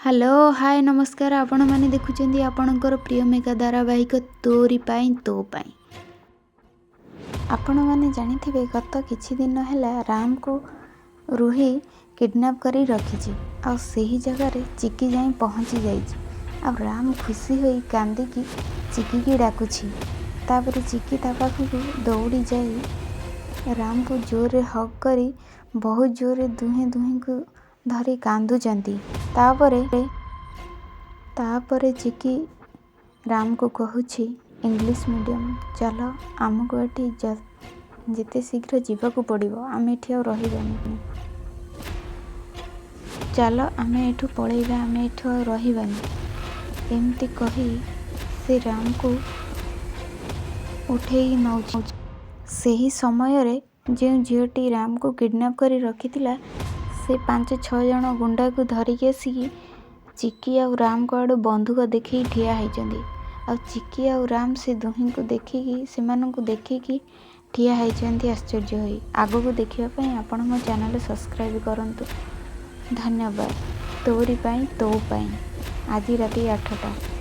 Hello, ହାଏ, ନମସ୍କାର। ଆପଣମାନେ ଦେଖୁଛନ୍ତି ଆପଣଙ୍କର ପ୍ରିୟ ମେଗା ଧାରାବାହିକ ତୋରି ପାଇଁ ତୋ ପାଇଁ। ଆପଣମାନେ ଜାଣିଥିବେ, ଗତ କିଛି ଦିନ ହେଲା ରାମକୁ ରୁହି କିଡ଼ନାପ୍ କରି ରଖିଛି ଆଉ ସେହି ଜାଗାରେ ଚିକି ଯାଇ ପହଞ୍ଚି ଯାଇଛି। ଆଉ ରାମ ଖୁସି ହୋଇ କାନ୍ଦିକି ଚିକିକି ଡାକୁଛି। ତାପରେ ଚିକି ତା ପାଖକୁ ଦୌଡ଼ି ଯାଇ ରାମକୁ ଜୋରରେ ହଗ୍ କରି ବହୁତ ଜୋରରେ ଦୁହେଁ ଦୁହିଁଙ୍କୁ ଧରି କାନ୍ଦୁଛନ୍ତି। ତାପରେ ଚିକି ରାମକୁ କହୁଛି ଇଂଲିଶ ମିଡ଼ିୟମ୍, ଚାଲ, ଆମକୁ ଏଠି ଯେତେ ଶୀଘ୍ର ଯିବାକୁ ପଡ଼ିବ। ଆମେ ଏଠି ଆଉ ରହିବାନି। ଚାଲ, ଆମେ ଏଠୁ ପଳେଇବା, ଆମେ ଏଠୁ ଆଉ ରହିବାନି। ଏମିତି କହି ସେ ରାମକୁ ଉଠେଇ ନେଉଛି। ସେହି ସମୟରେ ଯେଉଁ ଝିଅଟି ରାମକୁ କିଡ଼ନାପ୍ କରି ରଖିଥିଲା, ସେ ପାଞ୍ଚ ଛଅ ଜଣ ଗୁଣ୍ଡାକୁ ଧରିକି ଆସିକି ଚିକି ଆଉ ରାମଙ୍କ ଆଡ଼ୁ ବନ୍ଧୁକ ଦେଖେଇ ଠିଆ ହେଇଛନ୍ତି। ଆଉ ଚିକି ଆଉ ରାମ ସେ ଦୁହିଁଙ୍କୁ ଦେଖିକି, ସେମାନଙ୍କୁ ଦେଖିକି ଠିଆ ହେଇଛନ୍ତି ଆଶ୍ଚର୍ଯ୍ୟ ହୋଇ। ଆଗକୁ ଦେଖିବା ପାଇଁ ଆପଣ ମୋ ଚ୍ୟାନେଲ୍ ସବସ୍କ୍ରାଇବ୍ କରନ୍ତୁ। ଧନ୍ୟବାଦ। ତୋରି ପାଇଁ ତୋ ପାଇଁ, ଆଜି ରାତି 8ଟା।